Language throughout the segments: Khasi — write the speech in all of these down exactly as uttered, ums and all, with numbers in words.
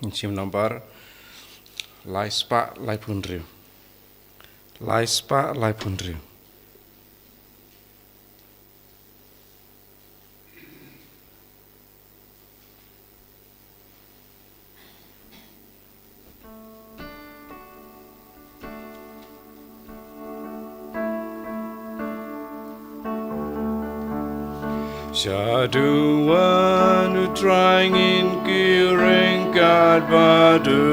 Ngi shim nombar lai spah laiphew hynriew. Lai spah laiphew hynriew. Shaduh wan U Trai, ngin kiew ryngkat bad u.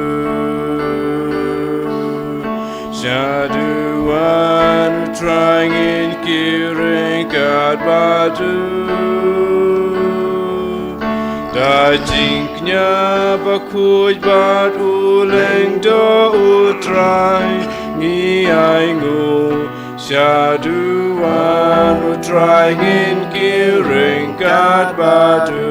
Shaduh wan U Trai, ngin kiew ryngkat bad u. Da jingkñia bakhuid bad u lyngdoh U Trai, ngi ainguh. Shaduh wan U Trai, ngin kiew ryngkat bad u.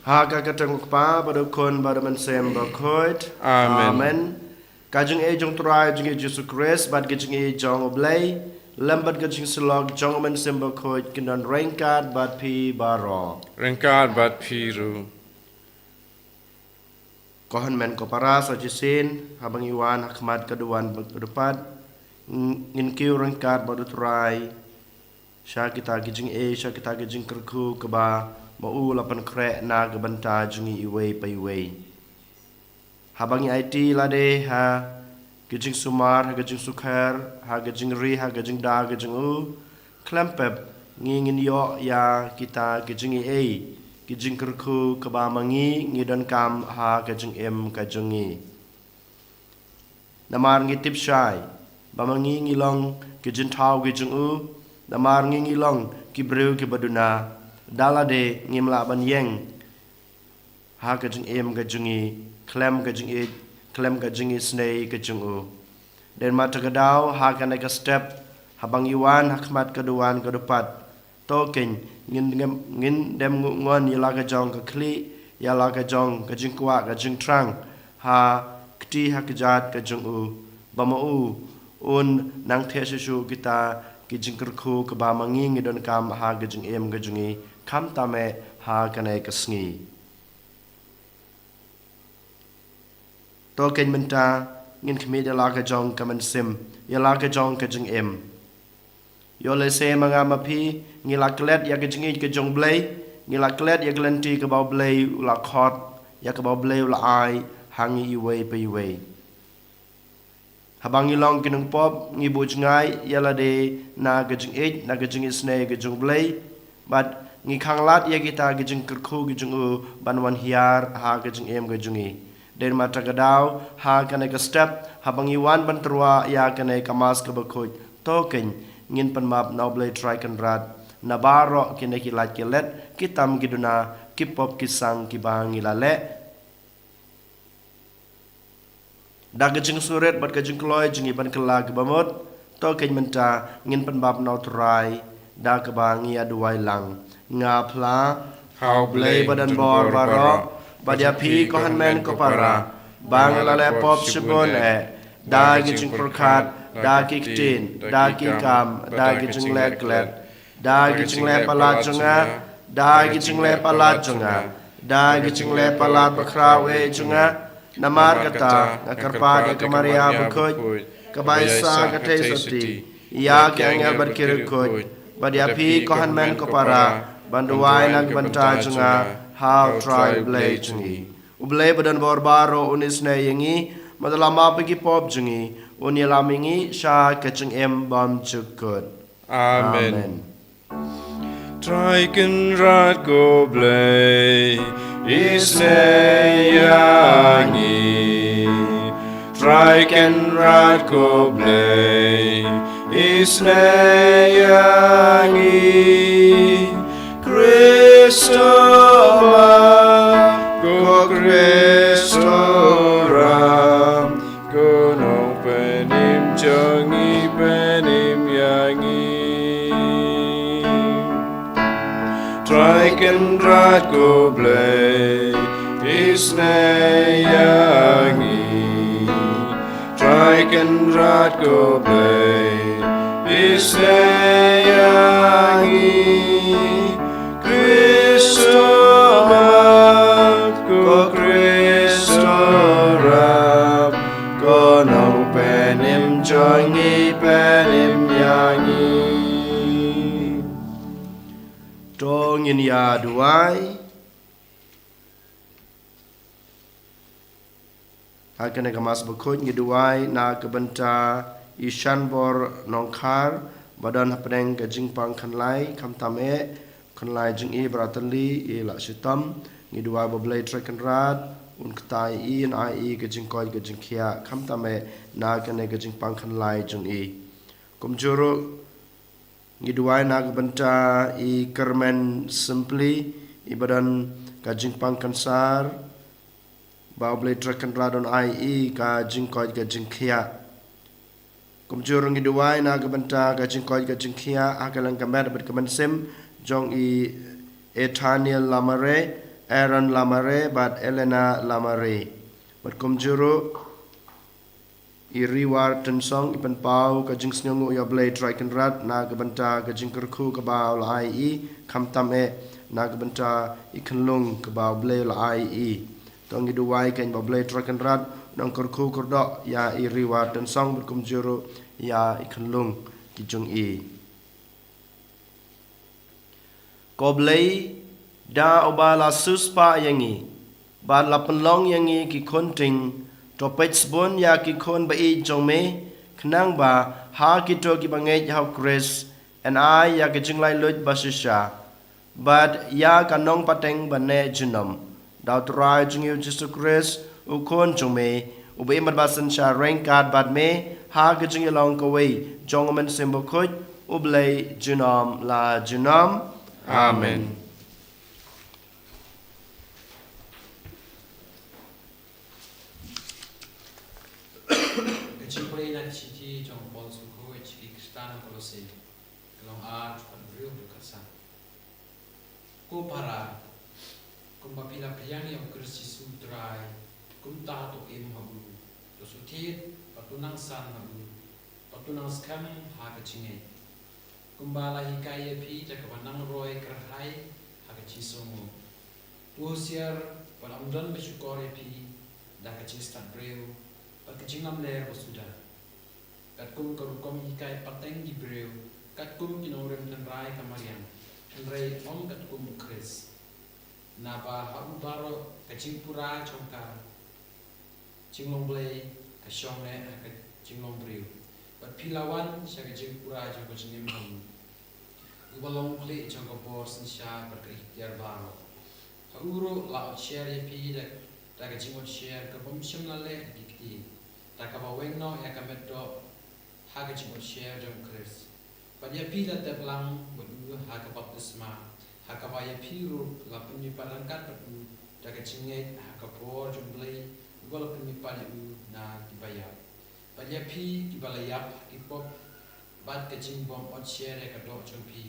Ha ka kyrteng U Kpa bad U Khun bad U Mynsiem Bakhuid. Amen. Amen. Ka jingïeit jong U Trai jong ngi Jisu Khrist bad ka jingïeit jong U Blei lem bad ka jingsyllok jong U Mynsiem Bakhuid kin don ryngkat bad phi baroh. Ryngkat bad phi ruh. Ko hynmen ko para, sa shisien haba ngi wan ha khmat ka duwan bad ka dupat, ng-, ngin kiew ryngkat bad U Trai sha kita ki jingïeit, sha kita ki jingkyrkhu kaba ma u la pynkhreh na ka bynta jong ngi iwei pa iwei. Haba ngi aiti lade ha ki jingsumar, ha ki jingsukher, ha ki jingri, ha ki jingda ki jong u, khlem pep ngi ngin ïoh ïa kita ki jingïeit, ki jingkyrkhu kaba ma ngi ngi donkam ha ka jingim ka jong ngi. Namar ngi tip shai ba ma ngi ngi long ki jingthaw ki jong u, namar ngi ngi long ki briew kiba duna, da lade ngim lah ban ïeng ha ka jingim ka jong ngi khlem ka jingïeit, khlem ka jingisynei ka jong u. Dei namar kata ka daw ha kane ka step, haba ngi wan ha khmat ka duwan ka dupat, to kein ngin dem, ngin dem nguh ngon ïa la ka jong ka khlieh, ïa la ka jong ka jingkwah ka jingthrang ha kti ha kjat ka jong u, ba ma u un nang theh shuh shuh kita ki jingkyrkhu kaba ma ngi ngi donkam ha ka jingim ka jong ngi, khamtam eh ha kane ka sngi. To kein mynta ngin khmih ïa la ka jong ka mynsiem, ïa la ka jong ka jingim. Ïoh lehse ma nga ma phi ngi la klet ïa ka jingïeit ka jong U Blei, ngi la klet ïa ka lynti kaba U Blei u la khot, ïa kaba U Blei u la ai ha ngi iwei pa iwei. Haba ngi long ki nongpop, ngi buh jngai ïa lade na ka jingïeit, na ka jingisynei ka jong U Blei, bad ngi khanglad ïa kita ki jingkyrkhu ki jong u ban wan hiar ha ka jingim ka jong ngi. Dei namar kata ka daw ha kane ka step, haba ngi wan ban tyrwa ïa kane ka Mass kaba khuid, to kein ngin pynmap na U Blei Trai Kynrad na baroh kine ki lait ki let, ki tam ki duna, ki pop ki sang kiba ngi la leh. Da ka jingsngewrit bad ka jingkloi jong ngi ban kylla kiba mut, to kein mynta ngin pynmap na U Trai da kaba ngi ïa duwai lang. Nga phla ha U Blei ba don bor baroh, bad ïa phi ko hynmen ko para, ba nga la leh pop shibun eh, da ki jingpyrkhat, da ki ktien, da ki kam, da ki jingleh klet, da ki jingleh palat jong nga, da ki jingleh palat jong nga, da ki jingleh palat bakhraw eh jong nga. Namar kata nga kyrpad ïa ka Maria bakhuid, kaba ïaisah ka theisotti, ïa ki angel bad ki riewkhuid, bad ïa phi ko hynmen ko para, ban duwai na ka bynta jong nga ha U Trai U Blei jong ngi. U Blei ba don bor baroh un isynei ïa ngi, bad u la map ïa ki pop jong ngi, un ïalam ïa ngi sha ka jingim bymjukut. Amen. Amen. Trai Kynrad ko Blei, isynei ïa ngi. Trai Kynrad ko Blei, isynei ïa ngi. Khrist u mat, ko Khrist u ram, ko Nongpynim jong ngi, pynim ïa ngi. Trai Kynrad ko Blei, isynei ïa ngi. Trai Kynrad ko Blei, isynei ïa ngi. Ngin ïa duwai. Ha kane ka Mass Bakhuid ngi duwai na ka bynta i Shanbor Nongkhar ba don hapdeng ka jingpang khanlai, khamtam eh khanlai jong i Bratylli i Lahshitom. Ngi duwai ba U Blei Trai Kynrad un kta ïa i, un ai ïa i ka jingkoit ka jingkhiah, khamtam eh na kane ka jingpang khanlai jong i. Kumjuh ruh ngi duwai na ka bynta i Kyrmen Simply i ba don ka jingpang kansar, ba U Blei Trai Kynrad un ai ïa i ka jingkoit ka jingkhiah. Kumjuh ruh ngi duwai na ka bynta ka jingkoit ka jingkhiah ha ka lyngkha met bad ka mynsiem jong i Ethaniel Lamare, Aaron Lamare bad Elena Lamare. Bad kumjuh ruh i Riwar Tynsong i pynpaw ka jingsngewnguh ïa U Blei Trai Kynrad na ka bynta ka jingkyrkhu kaba u la ai ïa i, khamtam eh na ka bynta i khunlung kaba U Blei u la ai ïa i. To ngi duwai kein ba U Blei Trai Kynrad un kyrkhu kyrdoh ïa i Riwar Tynsong bad kumjuh ruh ïa i khunlung ki jong i. Ko Blei, da uba la siewspah ïa ngi bad la pynlong ïa ngi ki khun tieng, to peit sbun ïa ki khun ba ïeit jong me, khnang ba ha kito kiba ngeit ha U Khrist yn ai ïa ka jinglaitluid ba shisha bad ïa ka nongpateng ba neh junom. Da U Trai jong ngi U Jisu Khrist, U Khun jong me, uba im bad ba synshar ryngkat bad me ha ka jingïalong kawei jong U Mynsiem Bakhuid, U Blei junom la junom. Amen. Ka jingpule na ka shithi jong u Paul sha ki Khristan ha Kolose, ka lynnong ar, dkhot hynriew haduh khatsan. Ko para, kumba phi la pdiang ïa U Khrist Jisu U Trai, kumta to im ha u, to shu thied bad to nang san ha u, bad to nang skhem ha ka jingngeit. Kumba la hikai ïa phi da kaba nang roi kyrhai ha ka jingsngewnguh, to husiar bad ym don ba shukor ïa phi da ka jingstad briew bad ka jinglamler ba suda, katkum ka rukom hikai pateng ki briew, katkum ki nongrim tynrai ka mariang, hynrei ym katkum U Khrist. Naba ha u baroh ka jingpura jong ka jinglong Blei ka shong neh ha ka jinglong briew. Bad phi la wan sha ka jingpura jong ka jingim ha u, uba long u khlieh jong ka bor synshar bad ka iktiar baroh. Ha u ruh la otsher ïa phi da, da ka jingotsher kabym shym la leh da ki kti, da kaba weng noh ïa ka met doh ha ka jingotsher jong U Khrist. Bad ïa phi la tep lang bad u ha ka baptisma, ha kaba ïa phi ruh la pynmihpat ryngkat bad u da ka jingngeit ha ka bor jong U Blei, uba la pynmihpat ïa u na kiba ïap. Bad ïa phi kiba la ïap ha ki pop bad ka jingbym otsher ïa ka doh jong phi,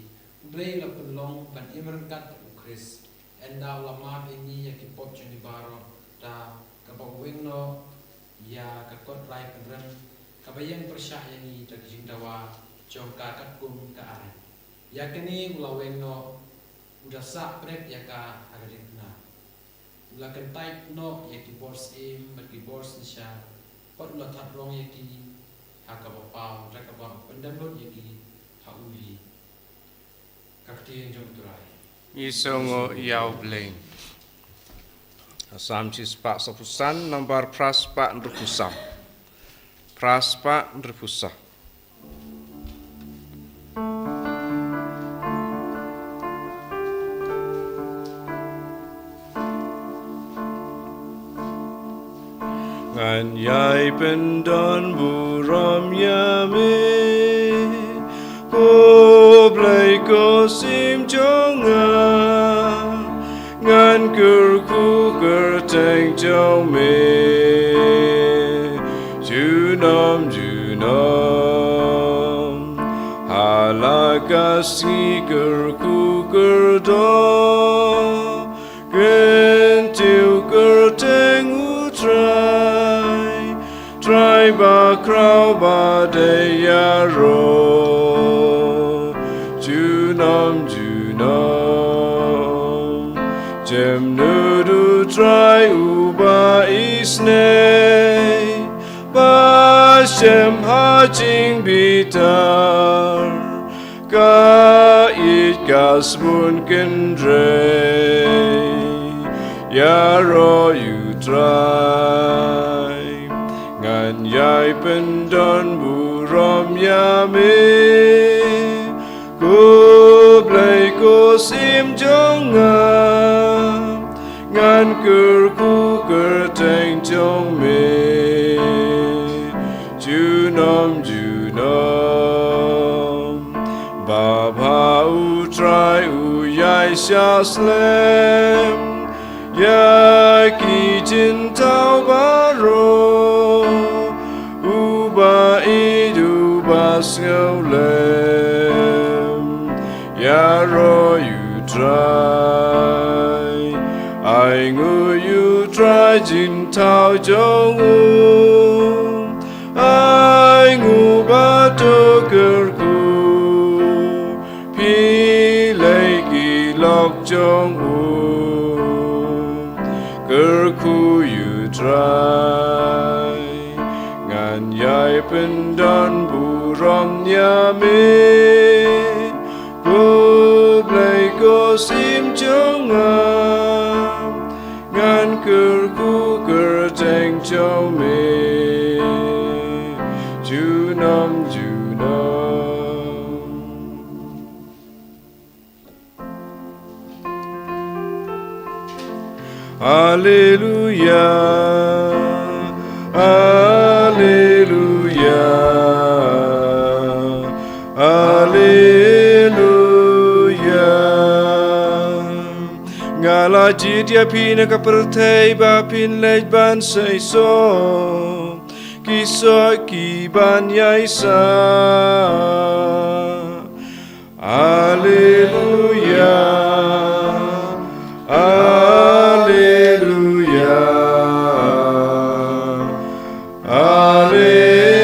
U Blei u la pynlong ban im ryngkat bad U Khrist. Ynda u la map ïa ngi ïa ki pop jong ngi baroh, da kaba weng noh ïa ka kot rai pynrem, kaba ïeng pyrshah ïa ngi da ka jingdawa jong ka katkum ka aiñ. Ïa kane u la weng noh, u da sah prek ïa ka ha ka diengphna. U la kyntait noh ïa ki bor syiem bad ki bor synshar, bad u la thad rong ïa ki ha kaba paw, da kaba u pyndem lut ïa ki ha u hi. Ka ktien jong U Trai. Ngi sngewnguh ïa U Blei. Salm shispah sawphew san, nambar phra spah hynriewphew saw. Phra spah hynriewphew saw. Ngan ïai pyndonburom ïa me, ko Blei ko Syiem jong nga, ngan kyrkhu kyrteng jong me junom junom. Ha la ka sngi kyrkhu kyrdoh, kyntiew kyrteng U Trai, Trai bakhraw ba dei ïaroh junom junom. Jem nud U Trai uba isynei, ba shem ha jingbitar, ka ka smun kynrei, ïaroh ïa u Trai. Ngan ïai pyndonburom ïa me, ko Blei ko Syiem jong nga. Ngan kyrkhu kyrteng jong me junom junom. Ba ha u Trai u ïaishah slem ïa ki jingthaw baroh, uba ïeit uba sngewlem. Ïaroh ïa u Trai, ainguh ïa u Trai jingthaw jong u. Ainguh bad to kyrkhu, phi leh ki lok jong u. Kyrkhu ïa u Trai, ngan ïai pyndonburom ïa me, ko Blei ko Syiem jong nga. Ngan kyrkhu kyrteng jong me junom junom. Alleluia, alleluia, alleluia. Nga la jied ïa phi na ka pyrthei ba phin leit ban seisoh ki soh kiban ïaishah. Alleluia, alleluia, alleluia.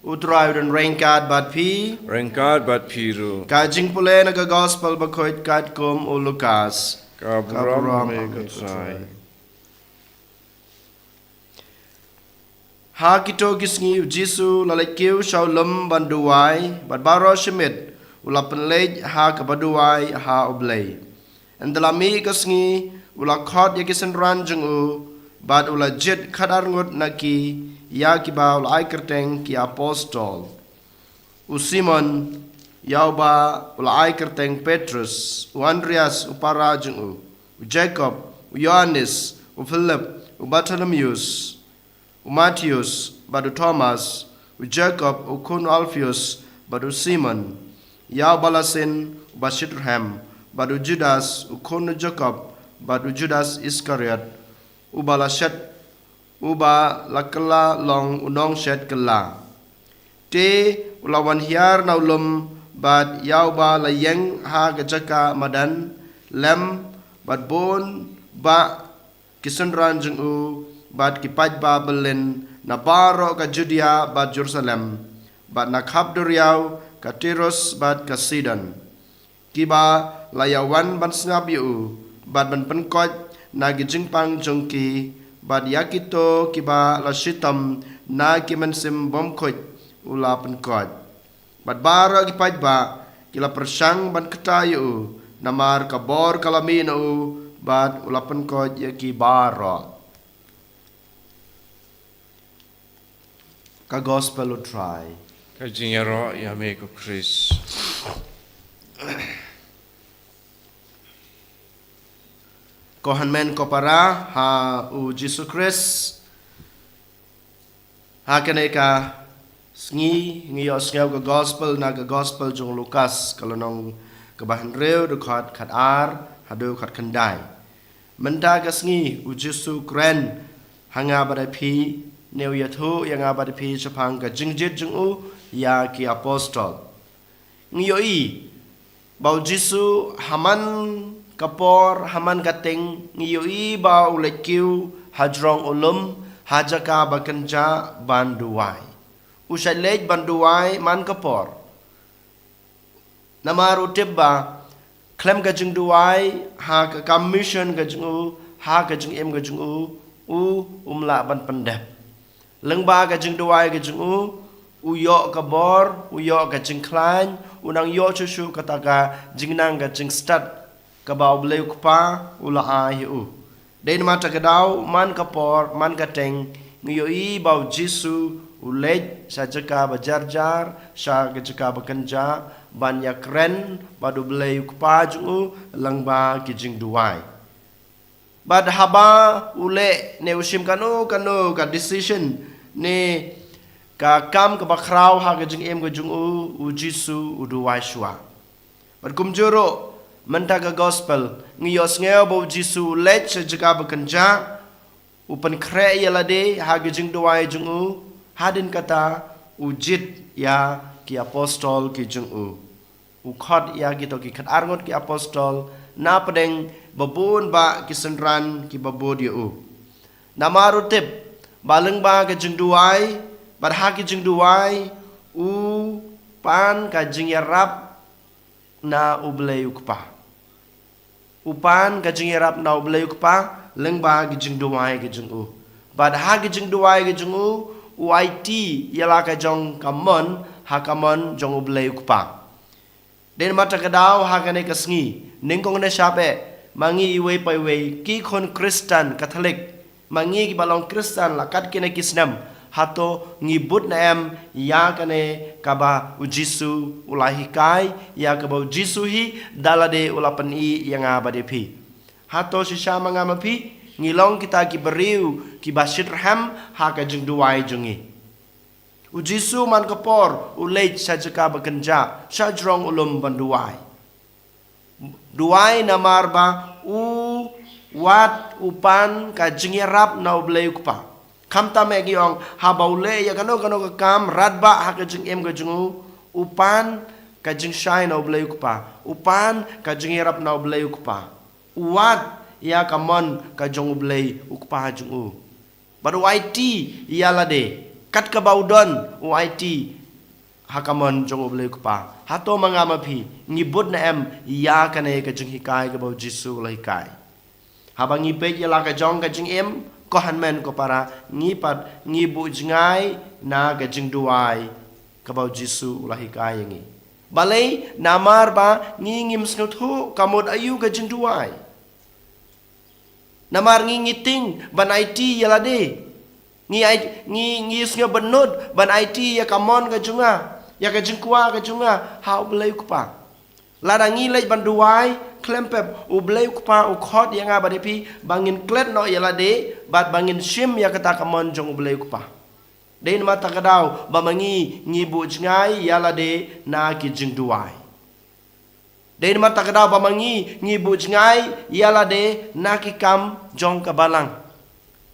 U Trai u don ryngkat bad phi. Ryngkat bad phi ruh. Ka jingpule na ka Gospel bakhuid katkum u Lukas. Ka burom ïa me ko Trai. Ha kito ki sngi u Jisu u la leit kiew sha u lum ban duwai, bad baroh shi miet u la pynleit ha kaba duwai ha U Blei. Ynda la mih ka sngi, u la khot ïa ki synran jong u, bad u la jied khatar ngut na ki, ïa kiba u la ai kyrteng ki apostol. U Simon, ïa uba u la ai kyrteng Petrus, u Andreas u para jong u, u Jakob, u Ïoannis, u Philip, u Bartholomeus, u Mathaios, bad u Thomas, u Jakob u khun u Alpheus, bad u Simon, ïa uba la syn uba shitrhem, bad u Judas u khun u Jakob, bad u Judas Iskariot, uba la shet, uba la kylla long u nongshet kylla. Te u la wan hiar na u lum, bad ïa uba la ïeng ha ka jaka madan lem, bad bun bah ki synran jong u, bad ki paidbah byllien na baroh ka Judia bad Jerusalem, bad na khap duriaw ka Tirus bad ka Sidon. Kiba la ïa wan ban sngap ïa u, bad ban pynkoit na ki jingpang jong ki, bad ïa kito kiba la shitom na ki mynsiem bymkhuid u la pynkoit. Bad baroh ki paidbah ki la pyrshang ban kata ïa u, namar ka bor ka la mih na u, bad u la pynkoit ïa ki baroh. Ka Gospel u Trai. Ka jingïaroh ïa me ko Khrist. Ko hynmen ko para ha u Jisu Khrist. Ha kane ka sngi ngi ïohsngew ka Gospel na ka Gospel jong u Lukas, ka lynnong kaba hynriew, dkhot khatar haduh khatkhyndai. Mynta ka sngi u Jisu u kren ha nga bad phi, ne u ïathuh ïa nga bad phi shaphang ka jingjied jong u ïa ki apostol. Ngi ïohi ba u Jisu ha man ka por, ha man ka teng, ngi ïohi ba u leit kiew hajrong u lum, ha jaka ba kynjah ban duwai. U shait leit ban duwai man ka por. Namar u tip ba khlem ka jingduwai, ha ka kam mission ka jong u, ha ka jingim ka jong u, u um lah ban pyndep. Lyngba ka jingduwai ka jong u, u ïoh ka bor, u ïoh ka jingkhlaiñ, u nang ïoh shuh shuh kata ka jingnang ka jingstad kaba U Blei U Kpa u la ai ïa u. Dei namar kata ka daw, man ka por, man ka teng, ngi ïohi ba U Jisu u leit sha jaka ba jar jar, sha ka jaka ba kynjah, ban ïakren bad U Blei U Kpa jong u lyngba ki jingduwai. Bad haba u leh ne u shim kano kano ka decision ne ka kam kaba khraw ha ka jingim ka jong u, U Jisu u duwai shuwa. Bad kumjuh ruh, mynta ka gospel, ngi ïohsngew ba U Jisu u leit sha jaka ba kynjah, u pynkhreh ïa lade ha ka jingduwai jong u, hadien kata u jied ïa ki apostol ki jong u. U khot ïa kito ki khatar ngut ki apostol, na pdeng ba bun bah ki synran kiba bud ïa u. Namar u tip ba lyngba ka jingduwai, bad ha ka jingduwai, u pan ka jingïarap na U Blei U Kpa. U pan ka jingïarap na U Blei U Kpa lyngba ka jingduwai ka jong u. Bad ha ka jingduwai ka jong u, u aiti ïa la ka jong ka mon ha ka mon jong U Blei U Kpa. Dei namar kata ka daw ha kane ka sngi, nyngkong nyngshap eh, ma ngi iwei pa iwei, ki khun Khristan Katholik, ma ngi kiba long Khristan la katne ki snem, hato ngi bud ne em ïa kane kaba U Jisu u la hikai, ïa kaba U Jisu hi da lade u la pyni ïa nga bad ïa phi. Hato shisha ma nga ma phi, ngi long kita ki briew kiba shitrhem ha ka jingduwai jong ngi. U Jisu man ka por u leit sha jaka ba kynjah, sha jrong u lum ban duwai. Duwai namar ba u wad u pan ka jingïarap na U Blei U Kpa. Khamtam eh ngi ong, haba u leh ïa kano kano ka kam radbah ha ka jingim ka jong u, u pan ka jingshai na U Blei U Kpa, u pan ka jingïarap na U Blei U Kpa, u wad ïa ka mon ka jong U Blei U Kpa jong u. Bad u aiti ïa lade, kat kaba u don u aiti ha ka mon jong U Blei U Kpa. Hato ma nga ma phi, ngi bud ne em ïa kane ka jinghikai kaba U Jisu u la hikai. Haba ngi peit ïa la ka jong ka jingim, ko hynmen ko para, ngi pat ngi buh jngai na ka jingduwai kaba U Jisu u la hikai ïa ngi. Balei? Namar ba ngi ngim sngewthuh ka mut aïu ka jingduwai. Namar ngi ngi tieng ban aiti ïa lade. Ngi ai, ngi, ngi sngew bynnud ban aiti ïa ka mon ka jong nga, ïa ka jingkwah ka jong nga ha U Blei U Kpa. Lada ngi leit ban duwai, khlem pep, U Blei U Kpa u khot ïa nga bad ïa phi ba ngin klet noh ïa lade, bad ba ngin shim ïa kata ka mon jong U Blei U Kpa. Dei namar kata ka daw ba ma ngi ngi buh jngai ïa lade na ki jingduwai. Dei namar kata ka daw ba ma ngi ngi buh jngai ïa lade na ki kam jong ka balang.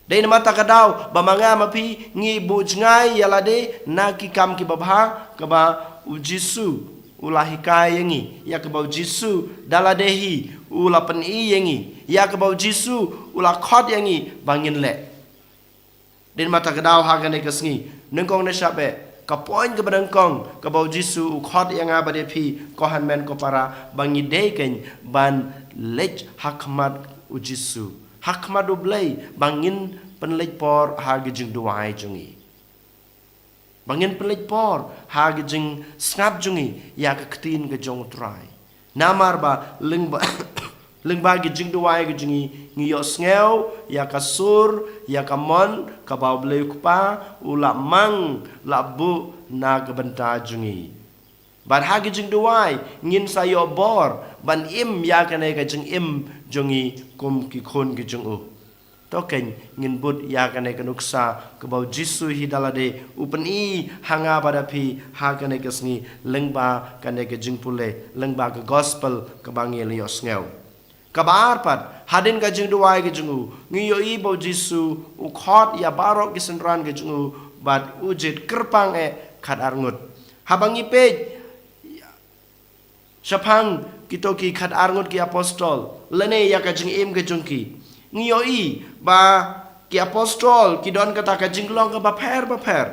Dei namar kata ka daw ba ma nga ma phi ngi buh jngai ïa lade na ki kam kiba bha kaba U Jisu u la hikai ïa ngi, ïa kaba U Jisu da lade hi u la pyni ïa ngi, ïa kaba U Jisu u la khot ïa ngi ba ngin leh. Dei namar kata ka daw ha kane ka sngi, nyngkong nyngshap eh, ka point kaba nyngkong kaba U Jisu u khot ïa nga bad ïa phi, ko hynmen ko para, ba ngi dei kein ban leit ha khmat U Jisu, ha khmat U Blei, ba ngin pynleit por ha ka jingduwai jong ngi. Ba ngin pynleit por ha ka jingsngap jong ngi ïa ka ktien ka jong U Trai. Namar ba lyngba, lyngba ka jingduwai ka jong ngi, ngi ïohsngew ïa ka sur, ïa ka mon kaba U Blei U Kpa u la mang, la buh na ka bynta jong ngi. Bad ha ka jingduwai ngin sa ïoh bor ban im ïa kane ka jingim jong ngi kum ki khun ki jong u. To kein ngin bud ïa kane ka nuksa kaba U Jisu hi da lade u pyni ha nga bad ha phi ha kane ka sngi, lyngba kane ka jingpule, lyngba ka gospel kaba ngi la ïohsngew. Kaba ar pat, hadien ka jingduwai ka jong u, ngi ïohi ba U Jisu u khot ïa baroh ki synran ka jong u bad u jied kyrpang eh khatar ngut. Haba ngi peit shaphang kito ki khatar ngut ki apostol, lane ïa ka jingim ka jong ki, ngi ïohi ba ki apostol ki don kata ka jinglong kaba pher bapher.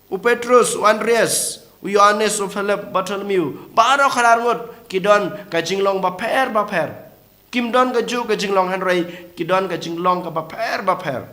U Petrus, u Andreas, u Ïohannes, u Philip, Bartholomew, baroh khatar ngut ki don ka jinglong bapher bapher. Kim don kajuh ka jinglong hynrei ki don ka jinglong kaba pher bapher.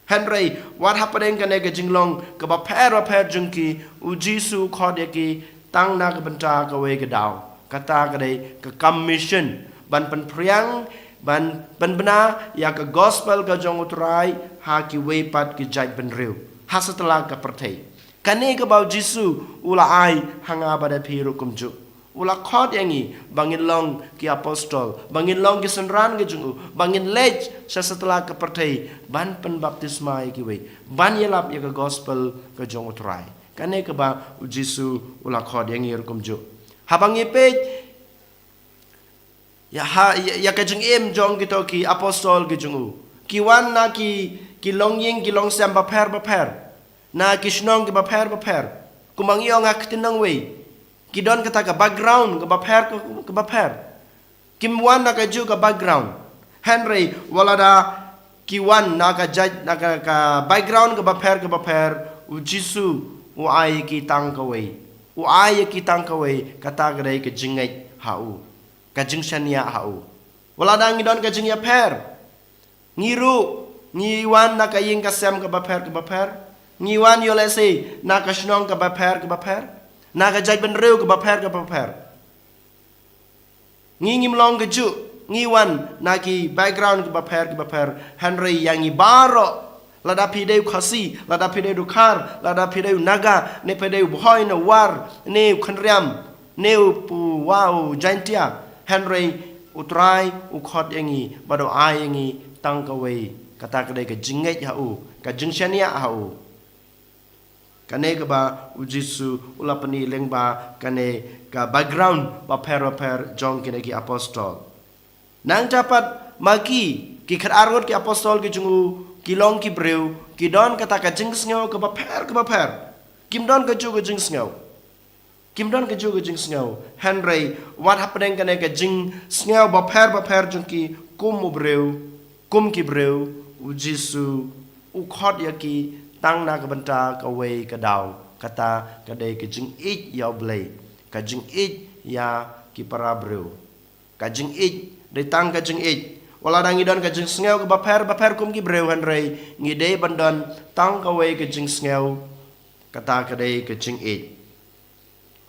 Hynrei wat hapdeng kane ka jinglong kaba pher bapher jong ki, u Jisu u khot ïa ki tang na ka bynta kawei ka daw. Kata ka dei ka kam mission, ban pynphriang, ban pynbna ïa ka gospel ka jong u Trai ha kiwei pat ki jaitbynriew ha satlak ka pyrthei. Kane kaba u Jisu u la ai ha nga bad ha phi ruh kumjuh. U la khot ïa ngi ba ngin long ki apostol, ba ngin long ki synran ka jong u, ba ngin leit sha satlak ka pyrthei ban pynbaptisma ïa kiwei, ban ïalap ïa ka gospel ka jong u Trai. Kane kaba u Jisu u la khot ïa ngi ruh kumjuh. Haba ngi peit ïa ha, ïa, ïa ka jingim jong kito ki apostol ki jong u, ki wan na ki, ki longïing ki longsem bapher bapher, na ki shnong kiba pher bapher. Kumba ngi ong ha ka ktien nongwei, ki don kata ka background kaba pher, kaba pher. Kim wan na kajuh ka background. Hynrei wat lada ki wan na ka jait, na ka, ka background kaba pher kaba pher, u Jisu u ai ïa ki tang kawei. U ai ïa ki tang kawei, kata ka dei ka jingngeit ha u, ka jingshaniah ha u. Wat lada ngi don ka jingïapher, ngi ruh ngi wan na ka ïing ka sem kaba pher kaba pher, ngi wan ïoh lehse na ka shnong kaba pher kaba pher, na ka jaitbynriew kaba pher kaba pher. Ngi ngim long kajuh, ngi wan na ki background kiba pher kiba pher. Hynrei ïa ngi baroh, lada phi dei u Khasi, lada phi dei u Dkhar, lada phi dei u Naga, ne phi dei u Bhoi ne u War, ne u Khynriam, ne u Pu, wa u Jaintia, hynrei u Trai u khot ïa ngi bad u ai ïa ngi tang kawei. Kata ka dei ka jingngeit ha u, ka jingshaniah ha u. Kane kaba u Jisu u la pyni lyngba kane ka background bapher bapher jong kine ki apostol. Nangta pat ma ki, ki khatar ngut ki apostol ki jong u, ki long ki briew, ki don kata ka jingsngew kaba pher kaba pher. Kim don kajuh ka jingsngew. Kim don kajuh ka jingsngew. Hynrei wat hapdeng kane ka jingsngew bapher bapher jong ki kum u briew, kum ki briew, u Jisu u khot ïa ki tang na ka bynta kawei ka daw. Kata ka dei ka jingïeit ïa u Blei, ka jingïeit ïa ki para briew. Ka jingïeit, dei tang ka jingïeit. Wat lada ngi don ka jingsngew kaba pher bapher kum ki briew, hynrei ngi dei ban don tang kawei ka jingsngew. Kata ka dei ka jingïeit.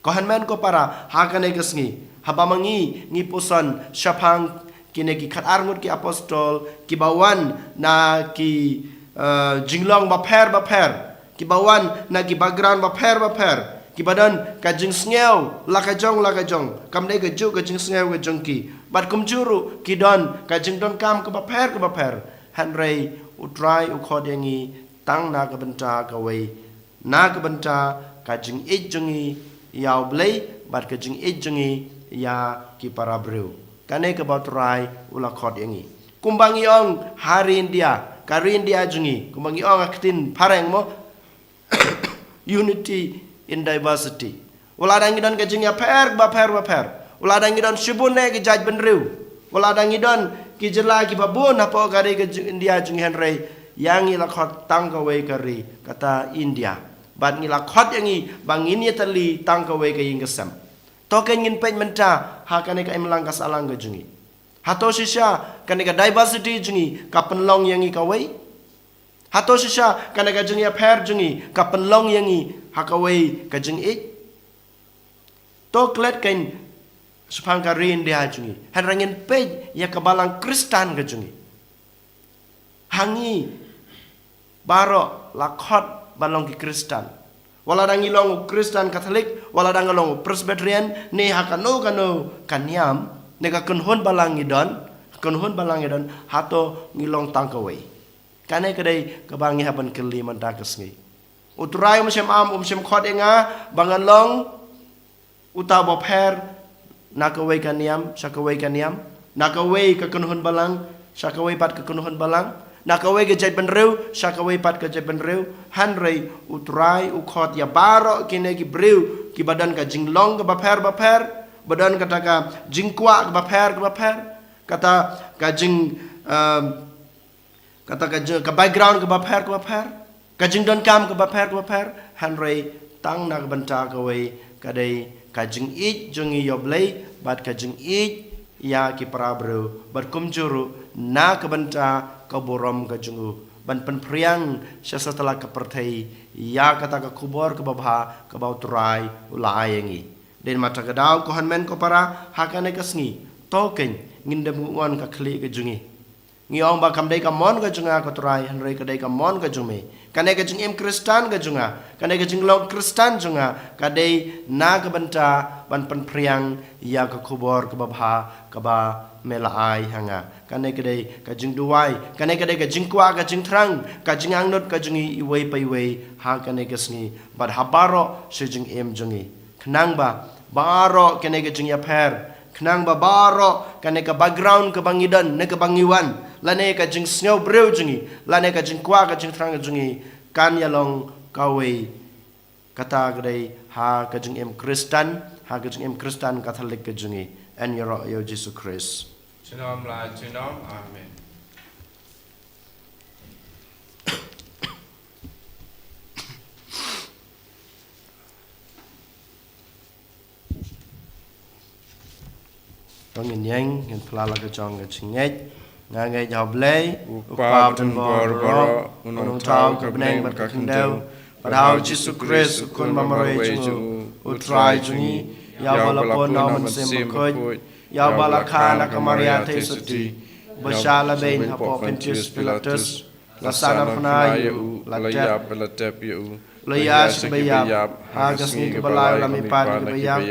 Ko hynmen ko para, ha kane ka sngi, haba ma ngi ngi puson shaphang kine ki khatar ngut ki apostol, kiba wan na ki, eh, jinglong bapher bapher, kiba wan na ki background bapher bapher, kiba don ka jingsngew la ka jong la ka jong, kam dei kajuh ka jingsngew ka jong ki. Bad kumjuh ruh ki don ka jingdonkam kaba pher kaba pher. Hynrei u Trai u khot ïa ngi tang na ka bynta kawei, na ka bynta ka jingïeit jong ngi ïa u Blei bad ka jingïeit jong ngi ïa ki para briew. Kane kaba u Trai u la khot ïa ngi. Kumba ngi ong ha ri India, ka ri India jong ngi, kumba ngi ong ha ka ktien phareng mo, unity in diversity. Wat lada ngi don ka jingïapher bapher bapher, wat lada ngi don shibun ne ki jaitbynriew, wat lada ngi don ki jylla kiba bun hapoh ka ri ka jing-, India jong ngi, hynrei ïa ngi la khot tang kawei ka ri, kata India. Bad ngi la khot ïa ngi ba ngin ïatylli tang kawei ka ïing ka sem. To kein ngin peit mynta ha kane ka imlang ka sahlang ka jong ngi. Hato shisha kane ka diversity jong ngi ka pynlong ïa ngi kawei? Hato shisha kane ka jingïapher jong ngi ka pynlong ïa ngi ha kawei ka jingïeit? To klet kein shaphang ka ri India jong ngi, hynrei ngin peit ïa ka balang Khristan ka jong ngi. Ha ngi baroh la khot ban long ki Khristan. Wat lada ngi long u Khristan Katholik, wat lada ngi long u Presbyterian, ne ha kano kano ka niam, ne ka kynhun balang ngi don, kynhun balang ngi don, hato ngi long tang kawei? Kane ka dei kaba ngi hap ban kylli mynta ka sngi. U Trai um shym am, um shym khot ïa nga ba ngan long uta uba pher na kawei ka niam sha kawei ka niam, na kawei ka kynhun balang sha kawei pat ka kynhun balang, na kawei ka jaitbynriew sha kawei pat ka jaitbynriew. Hynrei u Trai u khot ïa baroh kine ki briew kiba don ka jinglong kaba pher bapher, ba don kata ka jingkwah kaba pher kaba pher, kata ka jing, um, kata ka jing, ka background kaba pher kaba pher, ka jingdonkam kaba pher kaba pher, hynrei tang na ka bynta kawei, ka dei ka jingïeit jong ngi ïa u Blei bad ka jingïeit ïa ki para briew, bad kumjuh ruh na ka bynta ka burom ka jong u. ban pynphriang sha satlak ka pyrthei ïa kata ka khubor kaba bha kaba U Trai u la ai ïa ngi. Dei namar kata ka daw, ko hynmen ko para, ha kane ka sngi, to keiñ, ngin dem ngon ka khlieh ka jong ngi. Ngi ong ba kam dei ka mon ka jong nga ko Trai, hynrei ka dei ka mon ka jong me. Kane ka jingim Khristan ka jong nga, kane ka jinglong Khristan jong nga, ka dei na ka bynta ban pynphriang ïa ka khubor kaba bha kaba me la ai ha nga. Kane ka dei ka jingduwai, kane ka dei ka jingkwah ka jingthrang, ka jingangnud ka jong ngi iwei pa iwei ha kane ka sngi bad ha baroh shi jingim jong ngi. Khnang ba baroh kane ka jingïapher, khnang ba baroh kane ka background kaba ngi don ne kaba ngi wan, lane ka jingsngew briew jong ngi, lane ka jingkwah ka jingthrang jong ngi, kan ïalong kawei. Kata ka dei ha ka jingim Khristan, ha ka jingim Khristan Katholik ka jong ngi. Yn ïaroh ïa U Jisu Khrist. Junom la junom. Amen. To ngin ïeng, ngin phla la ka jong ka jingngeit. Nga ngeit ha U Blei, U Kpa badonbor baroh, U Nongthaw ka bneng bad ka khyndew, bad ha U Jisu Khrist, U Khun bamarwei jong U, U Trai jong ngi, ïa uba la pun na U Mynsiem Bakhuid, ïa uba la kha na ka Maria Theisotti, uba shah lehbeiñ hapoh Pontius Pilatus, la sahnarphna ïa u, la tep, la tep ïa u, la ïaid sha kaba ïap, ha ka sngi kaba lai u la mihpat na ki ba ïap,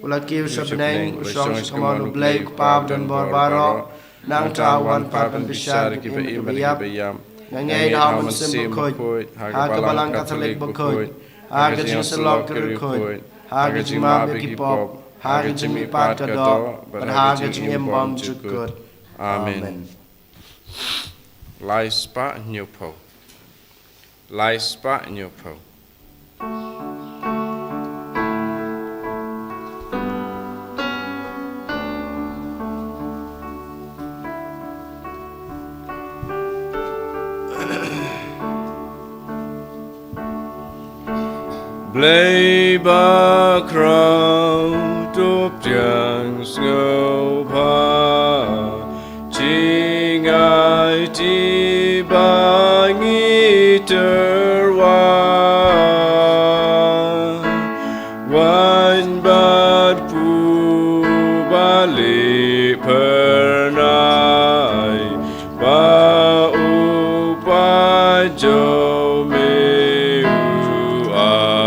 u la kiew sha bneng, u shong sha kamon U Blei U Kpa badonbor baroh, nangta u wan pat ban bishar ïa ki ba im bad ki ba ïap. Nga ngeit ha U Mynsiem Bakhuid, ha ka Balang Katholik bakhuid, ha ka jingsyllok ki riewkhuid, ha ka jingmap ïa ki pop, ha ka jingmihpat ka doh, bad ha ka jingim bymjukut. Amen. Lai spah hynñiewphew. Lai spah hynñiewphew. Blei bakhraw, to pdiang sngewbha, jingaiti ba ngi tyrwa, waiñ bad pur ba lieh phyrnai, ba u paid jong me u ai.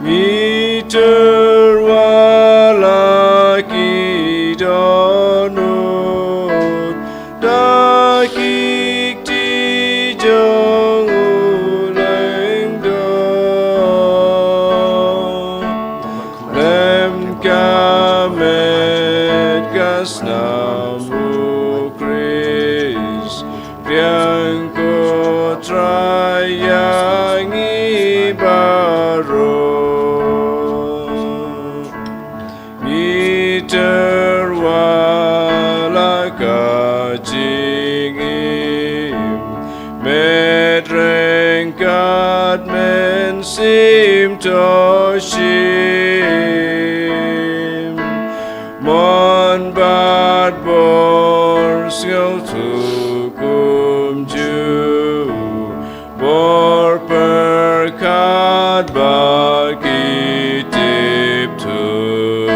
Ngi tyrwa la ki dohnud da ki kti jong u lyngdoh. Lem ka met ka snam, U Khrist, pdiang ko Trai ïa ngi baroh. Ngi tyrwa la ka jingim, met ryngkat mynsiem to shim, mon bad bor sngewthuh kumjuh, bor pyrkhat ba ki tip thuh.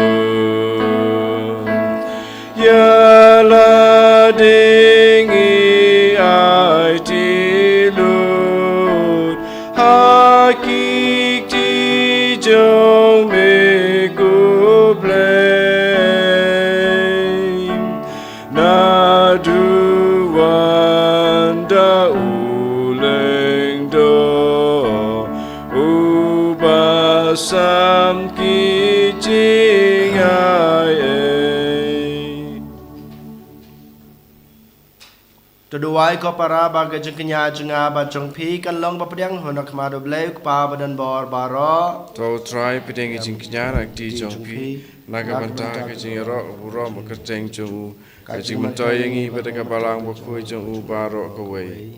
Ïa lade ngi aiti lut ha ki kti jong me ko Blei. Naduh wan da u lyngdoh, uba sam ki jingai ei. To duwai ko para ba ka jingkñia jong nga bad jong phi kan long ba pdiang hun ha khmat U Blei U Kpa badonbor baroh. To U Trai pdiang ka jingkñia na ka kti jong phi, na ka bynta ka jingïaroh burom ba kyrteng jong u, ka jingmyntoi ïa ngi bad ka Balang Bakhuid jong u baroh kawei.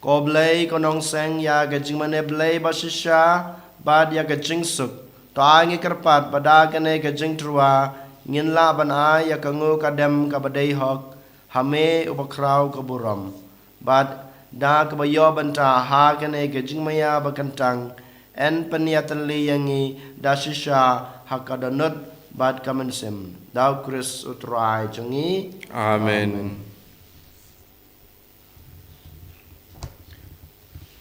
Ko Blei, ko nongseng ïa ka jingmane Blei bashisha bad ïa ka jingsuk, to ai ngi kyrpad ba da kane ka jingtyrwa ngin lah ban ai ïa ka nguh ka dem kaba dei hok, ha me uba khraw ka burom. Bad da kaba ïoh bynta ha kane ka jingmaïa ba kyntang, yn pynïatylli ïa ngi da shisha ha ka dohnud bad ka mynsiem. Da U Khrist U Trai jong ngi. Amen. Amen.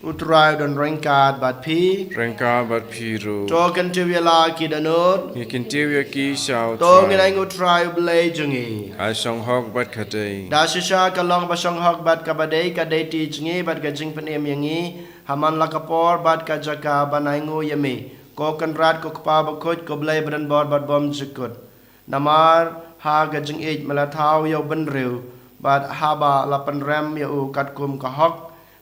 U Trai u don ryngkat bad phi. Ryngkat bad phi ruh. To kyntiew ïa la ki dohnud. Ngi kyntiew ïa ki sha U Trai. To ngin ai nguh U Trai U Blei jong ngi. Ka shong hok bad ka dei. Da shisha ka long ba shong hok bad kaba dei, ka dei ti jong ngi bad ka jingpynim ïa ngi ha man la ka por bad ka jaka ban ai nguh ïa me, ko Kynrad, ko Kpa bakhuid, ko Blei badonbor bad bymjukut. Namar ha ka jingïeit me la thaw ïa u bynriew, bad haba la pynrem ïa u katkum ka hok,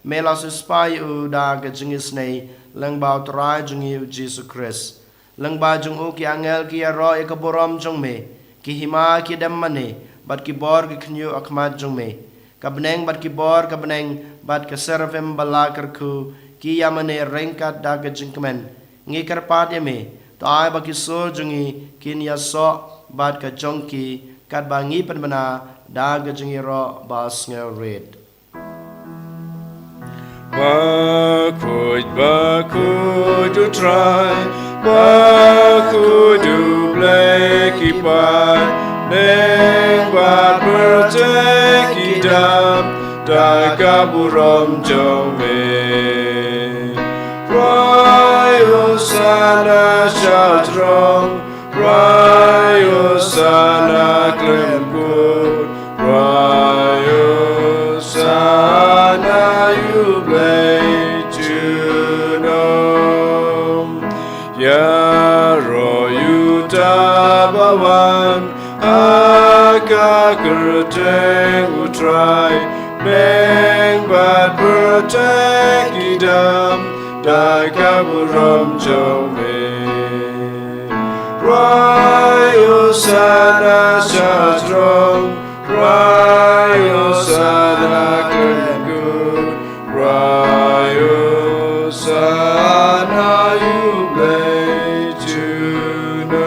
me la siewspah ïa u da ka jingisynei lyngba U Trai jong ngi U Jisu Khrist. Lyngba jong u ki angel ki ïaroh ïa ka burom jong me, ki hima ki dem mane, bad ki bor ki khñiuh ha khmat jong me. Ka bneng bad ki bor ka bneng bad ka seraphim ba la kyrkhu ki ïa mane ryngkat da ka jingkmen. Ngi kyrpad ïa me, to ai ba ki sur jong ngi kin ïasoh bad ka jong ki, katba ngi pynbna da ka jingïaroh ba sngewrit. Bakhuid, bakhuid U Trai, bakhuid U Blei ki paid, bneng bad pyrthei ki dap da ka burom jong me. Rwai Hosana sha throng, rwai Hosana khlem kut, rwai Hosana ïa U Blei junom. Ïaroh ïa uta ba wan ha ka kyrteng U Trai, bneng bad pyrthei ki dap da ka burom jong me. Rwai Hosana sha throng, rwai Hosana khlem kut, rwai Hosana ïa U Blei junom.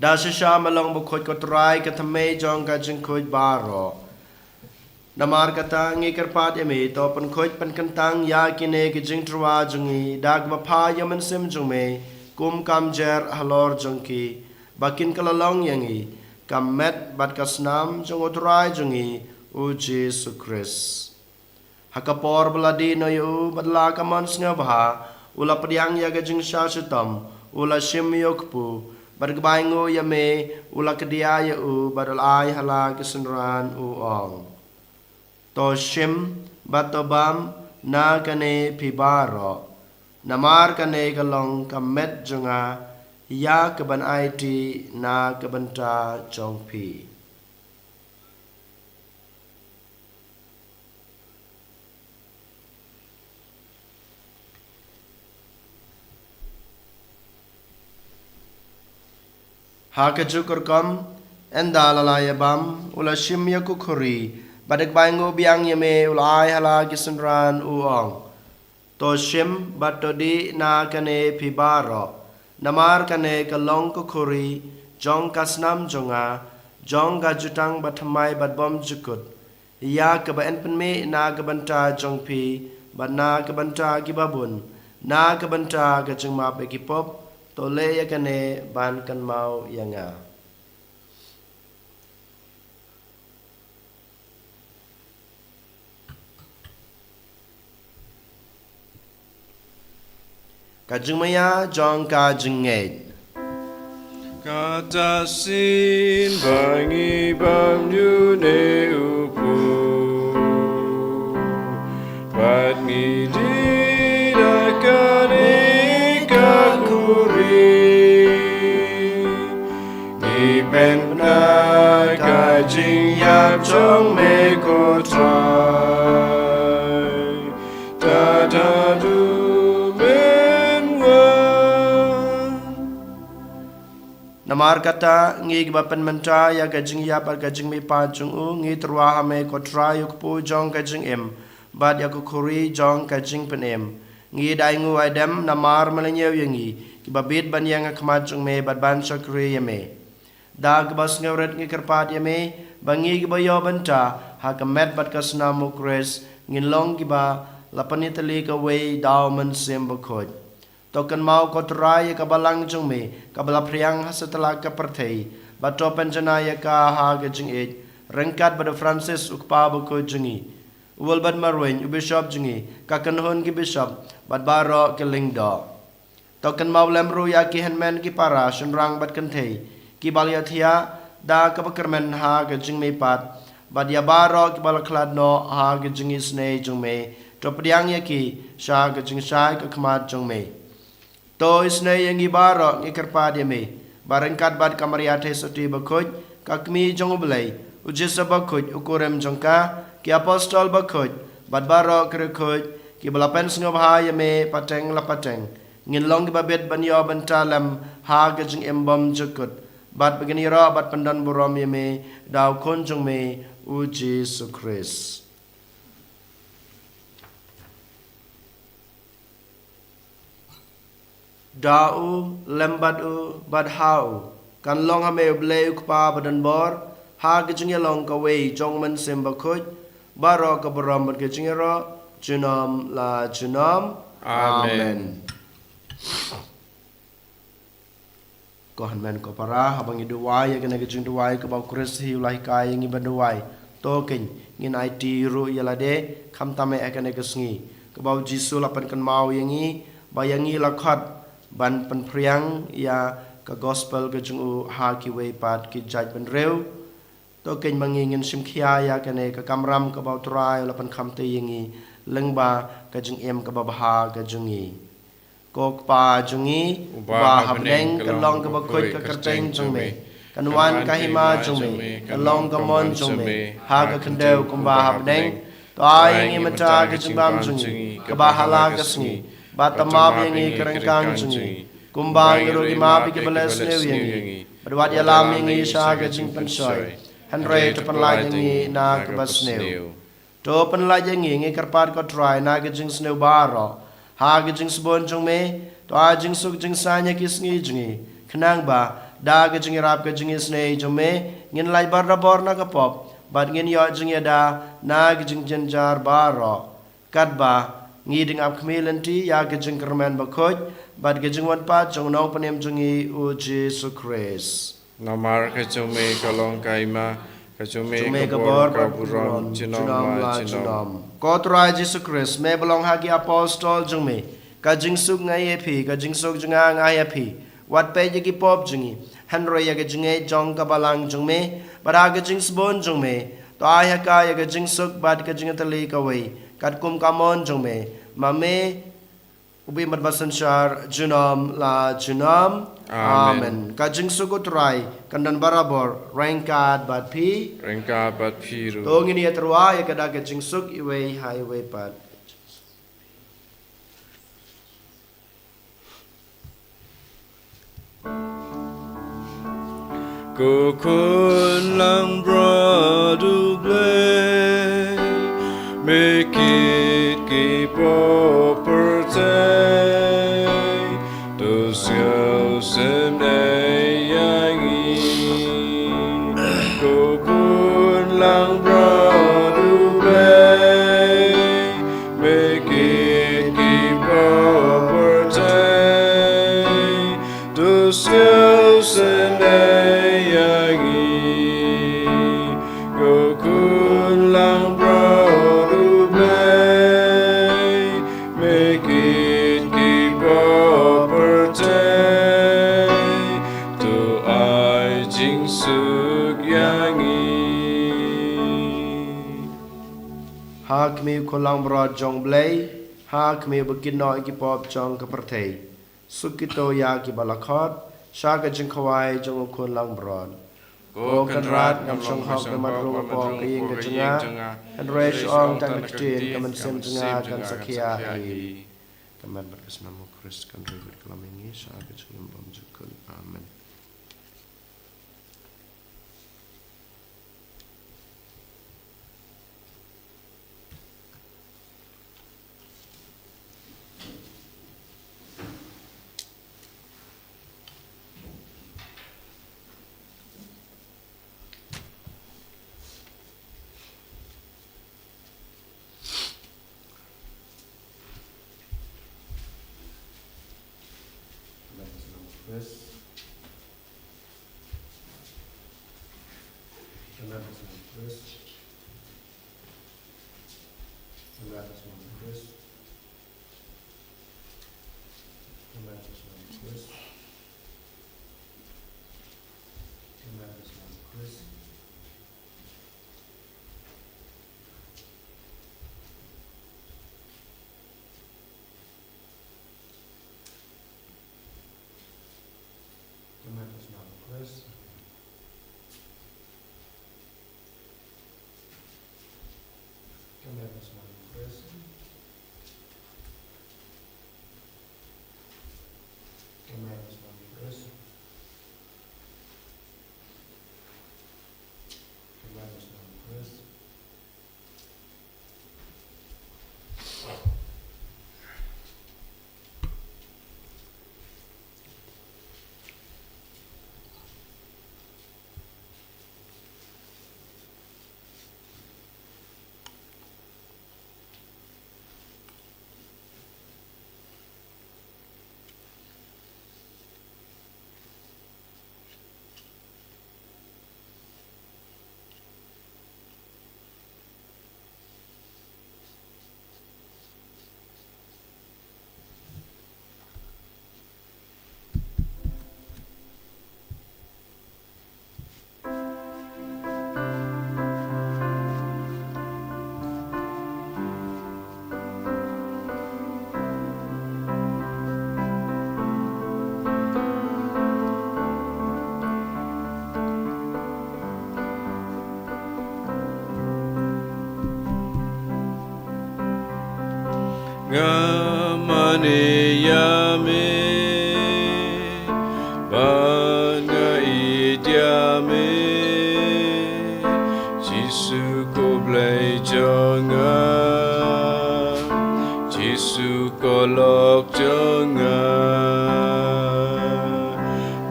Da shisha me long bakhuid ko Trai, ka thymmei jong ka jingkhuid baroh. Namar kata ngi kyrpad ïa me, to pynkhuid pynkyntang ïa kine ki jingtyrwa jong ngi da kaba pha ïa u Mynsiem jong me, kum kam jer halor jong ki, ba kin kylla long ïa ngi ka met bad ka snam jong U Trai jong ngi U Jisu Khrist. Ha ka por ba la dih noh ïa u bad la ka mon sngewbha, u la pdiang ïa ka jingshah shitom, u la shim ïa u kpu, bad ka bai nguh ïa me, u la kdiah ïa u bad u la ai ha la ki synran, u ong: To shim bad to bam na kane phi baroh, namar kane ka long ka met jong nga, ïa kaban aiti na ka bynta jong phi. Ha kajuh ka rukom, ynda la la ïa bam, u la shim ïa ka khuri, bad da kaba ai nguh biang ïa me, u la ai ha la ki synran, u ong: To shim bad to dih na kane phi baroh, namar kane ka long ka khuri jong ka snam jong nga, jong ka jutang bathymmai bad bymjukut, ïa kaba yn pynmih na ka bynta jong phi bad na ka bynta kiba bun, na ka bynta ka jingmap ïa ki pop. To leh ïa kane ban kynmaw ïa nga. Ka jingmaïa jong ka jingngeit. Kata shisien ba ngi bam ïa une u kpu, bad ngi dih na kane ka khuri, ngi pynbna ka jingïap jong me ko Trai, tad haduh men wan. Namar kata, ngi kiba pynmynta ïa ka jingïap bad ka jingmihpat jong u, ngi tyrwa ha me ko Trai, u kpu jong ka jingim, bad ïa ka khuri jong ka jingpynim. Ngi da ai nguh ai dem namar me la ñiew ïa ngi, kiba bit ban ïeng ha khmat jong me bad ban shakri ïa me. Da kaba sngewrit ngi kyrpad ïa me, ba ngi kiba ïoh bynta ha ka met bad ka snam u Khrist, ngin long kiba la pynïatylli kawei da u Mynsiem Bakhuid. To kynmaw ko Trai ïa ka balang jong me, kaba la phriang ha satlak ka pyrthei, bad to pynjanai ïa ka ha ka jingïeit, ryngkat bad u Francis u kpa bakhuid jong ngi, u Wilbert Marwein u bishop jong ngi, ka kynhun ki bishop, bad baroh ki lyngdoh. To kynmaw lem ruh ïa ki hynmen ki para, shynrang bad kynthei, kiba la ïathiah da kaba kyrmen ha ka jingmihpat, bad ïa baroh kiba la khlad noh ha ka jingisynei jong me, to pdiang ïa ki sha ka jingshai ka khmat jong me. To isynei ïa ngi baroh, ngi kyrpad ïa me, ba ryngkat bad ka Maria Theisotti bakhuid, ka kmie jong u Blei, u Joseph bakhuid, u kurim jong ka, ki apostol bakhuid, bad baroh ki riewkhuid kiba la pynsngewbha ïa me pateng la pateng, ngin long kiba bit ban ïoh bynta lem ha ka jingim bymjukut, bad ba ngin ïaroh bad pyndonburom ïa me da u Khun jong me, u Jisu Khrist. Da u, lem bad u, bad ha u, kan long ha me u Blei u Kpa badonbor, ha ka jingïalong kawei jong u Mynsiem Bakhuid, baroh ka burom bad ka jingïaroh, junom la junom. Amen. Amen. Ko hynmen ko para, haba ngi duwai ïa kane ka jingduwai kaba u Khrist hi u la hikai ïa ngi ban duwai, to kein ngin aiti ruh ïa lade, khamtam eh ha kane ka sngi kaba u Jisu u la pynkynmaw ïa ngi, ba ïa ngi la khot ban pynphriang ïa ka gospel ka jong u ha kiwei pat ki jaitbynriew. To kein ma ngi ngin shim khia ïa kane ka kamram kaba u Trai u la pynkhamti ïa ngi lyngba ka jingim kaba bha ka jong ngi. Ko Kpa jong ngi uba ha bneng, ka long kaba khuid ka kyrteng jong me. Kan wan ka hima jong me, ka long ka mon jong me ha ka khyndew kumba ha bneng. To ai ïa ngi mynta ka jingbam jong ngi kaba ha la ka sngi, bad to map ïa ngi ka ryngkang jong ngi, kumba ngi ruh ngi map ïa kiba leh sniew ïa ngi. Bad wat ïalam ïa ngi sha ka jingpynshoi, hynrei to pynlait ïa ngi na kaba sniew. To pynlait ïa ngi, ngi kyrpad ko Trai, na ka jingsniew baroh, ha ka jingsbun jong me. To ai jingsuk jingsaiñ ha ki sngi jong ngi, khnang ba da ka jingïarap ka jingisynei jong me, ngin lait barabor na ka pop, bad ngin ïoh jingïada na ka jingjynjar baroh. Katba ngi dang ap khmih lynti ïa ka jingkyrmen bakhuid bad ka jingwan pat jong u Nongpynim jong ngi u Jisu Khrist. Namar ka jong me ka long ka hima, ka jong me ka bor, ka burom, junom la junom. Ko Trai Jisu Khrist, me ba long ha ki apostol jong me, ka jingsuk nga ai ïa phi, ka jingsuk jong nga nga ai ïa phi. Wat peit ïa ki pop jong ngi, hynrei ïa ka jingngeit jong ka balang jong me, bad ha ka jingsbun jong me, to ai ha ka ïa ka jingsuk bad ka jingïatylli kawei, katkum ka mon jong me, ma me, u bym bad ba synshar junom la junom. Amen. Amen. Ka jingsuk u Trai kan don barabor ryngkat bad phi. Ryngkat bad phi ruh. To ngin ïa tyrwa ïa ka da ka jingsuk iwei ha iwei pat. Ko Khun langbrot U Blei, me kit ki pop pyrthei, to sngewsynei ïa ngi. Ko Khun langbrot U Blei, me kit ki pop pyrthei, to sngewsynei ïa ngi. Ko Khun langbrot U Blei, me kit ki pop pyrthei, to ai jingsuk ïa ngi. Ha khmih, Khun langbrot jong U Blei, ha khmih ba kit noh ïa ki pop jong ka pyrthei, suk kito ïa kiba la khot sha ka jingkhawai jong U Khun langbrot. Ko Kynrad, ngam shong hok ban mad rung hapoh ka ïing ka jong nga, hynrei shu ong tang da ka ktien, ka mynsiem jong nga kan sa khia hi. Ka met bad ka snam U Khrist kan ri bad kylla ïa ngi sha ka jingim bymjukut. Amen. Ka met ka shnong Khrist. Ka met ka shnong Khrist. Ka met ka shnong Khrist. Ka met ka shnong Khrist. Ka met ka shnong Khrist. Ka met ka shnong Khrist. Ka met ka shnong Khrist. Nga mane ïa me, bad nga ïeit ïa me, Jisu ko Blei jong nga, Jisu ko lok jong nga.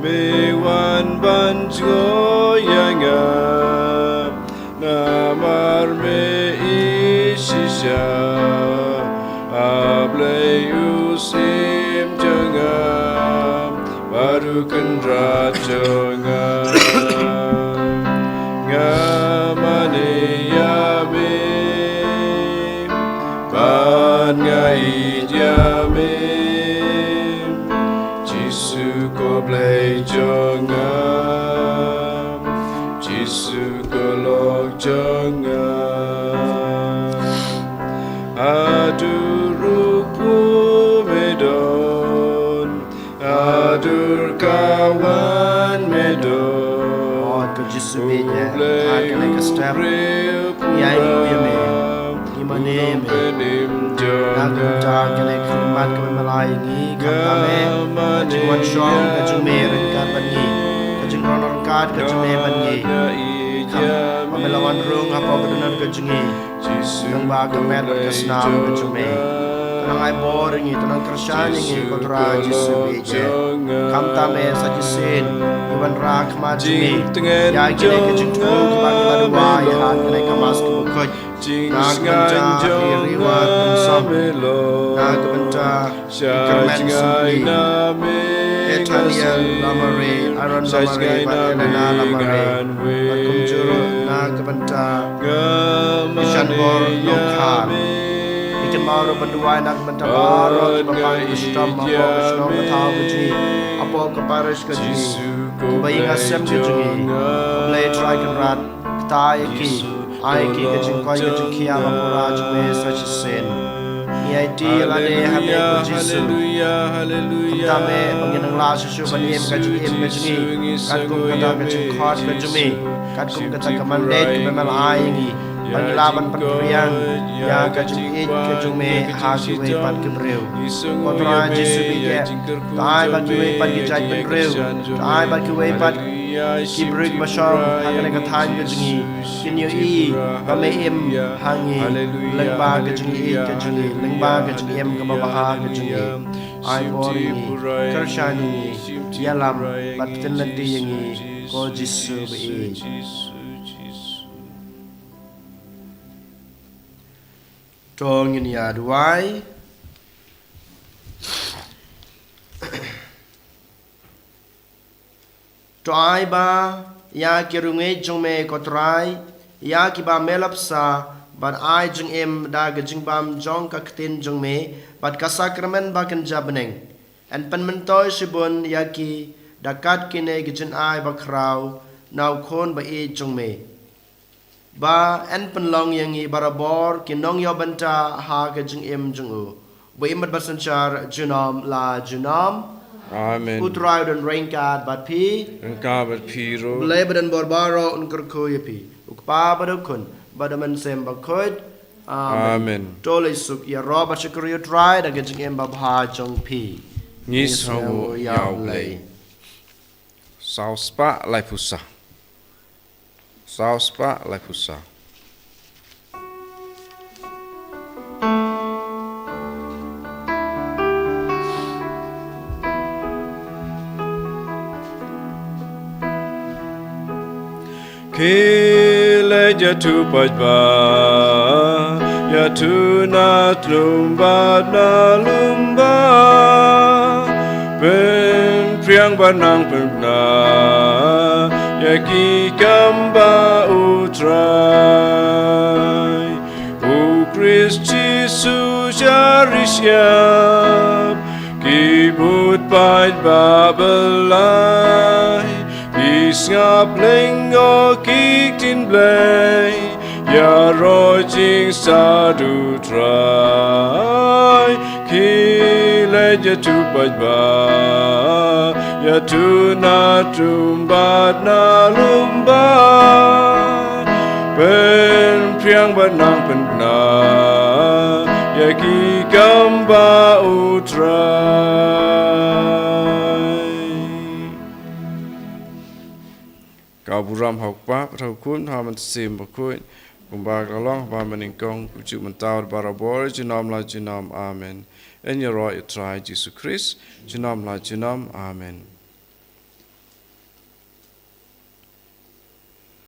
Me wan ban jngoh ïa nga, namar me ïeit shisha. A Blei u Syiem jong nga, bad u Kynrad jong nga. Nga mane ïa me, bad nga ïeit ïa me, Jisu ko Blei jong nga, Jisu ko lok jong nga. Haduh ruh kumne me don, haduh ka wan me don. Lord, ko Jisu beit ïa, ha kane ka step. Ïa ïa me, ïa me, ïa me. Na ka bynta kane ka khmat kaba me la ai ïa ngi, khamtam eh, ka jingwan shong ka jong me ryngkat bad ngi, ka jingwan ryngkat ka jong me bad ngi. Khamtam ba me la wan rung hapoh ka dohnud ka jong ngi. Lyngba ka met bad ka snam ka jong me. To nang ai bor ïa ngi, to nang kyrshan ïa ngi, ko Trai Jisu beit ïa. Khamtam eh sa shisien, ngi wanrah khmat jong ngi ïa kine ki jingthmu kiba ngi la duwai ïa ha kane ka Mass kaba khuid. Na ka bynta i Riwar Pynsan, na ka bynta Kyrmen Sangli, Ethaniel Lamare, Aaron Lamare, bad Elena Lamare, bad kumjuh ruh na ka bynta i Shanbor Nongkhar. Ngi kynmaw ruh ban duwai na ka bynta baroh kiba pang shitom hapoh ka shnong ka thaw ka jong ngi, hapoh ka parish ka jong ngi, kiba ïing ha sem ka jong ngi. Ko Blei Trai Kynrad, kta ïa ki, ai ki ka jingkoit ka jingkhiah ba pura jong me sa shisien. Ngi aiti ïa lade ha me ko Jisu. Khamtam eh ba ngin nang lah shuh shuh ban im ka jingim ka jong ngi katkum kata ka jingkhot ka jong me, katkum kata ka mandate kaba me la ai ïa ngi, ba ngi lah ban pynphriang ïa ka jingïeit ka jong me ha kiwei pat ki briew. Ko Trai Jisu beit ïa, to ai ba kiwei pat ki jaitbynriew, to ai ba kiwei pat ki briew ba shong ha kane ka thaiñ ka jong ngi kin ïohi ba me im ha ngi lyngba ka jingïeit ka jong ngi, lyngba ka jingim kaba bha ka jong ngi. Ai bor ïa ngi, kyrshan ïa ngi, ïalam bad pynlynti ïa ngi, ko Jisu ba ïeit. To ngin ïa duwai. To ai ba ïa ki riew ngeit jong me ko Trai, ïa kiba me la bsa bad ai jingim da ka jingbam jong ka ktien jong me bad ka sakramen ba kynja bneng. Yn pynmyntoi shibun ïa ki da kat kine ki jingai bakhraw na u Khun ba ïeit jong me, ba yn pynlong ïa ngi barabor ki nongïoh bynta ha ka jingim jong u, ba im bad ba synshar junom la junom. Amen. U Trai u don ryngkat bad phi. Ryngkat bad phi ruh. U Blei ba don bor baroh un kyrkhu ïa phi. U Kpa bad u Khun bad u Mynsiem Bakhuid. Amen. Amen. To leit suk ïaroh bad shakri ïa u Trai da ka jingim babha jong phi. Ngi sngewnguh ïa u Blei. Saw spah laiphew saw. Saw spah laiphew saw. Khie leit ïathuh paidbah, ïathuh na tnum bad na lymbah, pynphriang bad nang pynbna ïa ki kam ba u Trai. U Khrist Jisu shari shyiap, ki bud paidbah ba lai, ki sngap lyngngoh ki ktien Blei, ïaroh jingstad u Trai. Khie leit ïathuh paidbah, ïathuh na tnum bad na lymbah, pynphriang bad nang pynbna ïa ki kam ba u Trai. Ka burom ha u Kpa, ha u Khun, ha u Mynsiem Bakhuid, kumba ka la long ha kaba mynnyngkong, kumjuh mynta bad barabor, junom la junom. Amen. Yn ïaroh ïa u Trai Jisu Khrist junom la junom. Amen.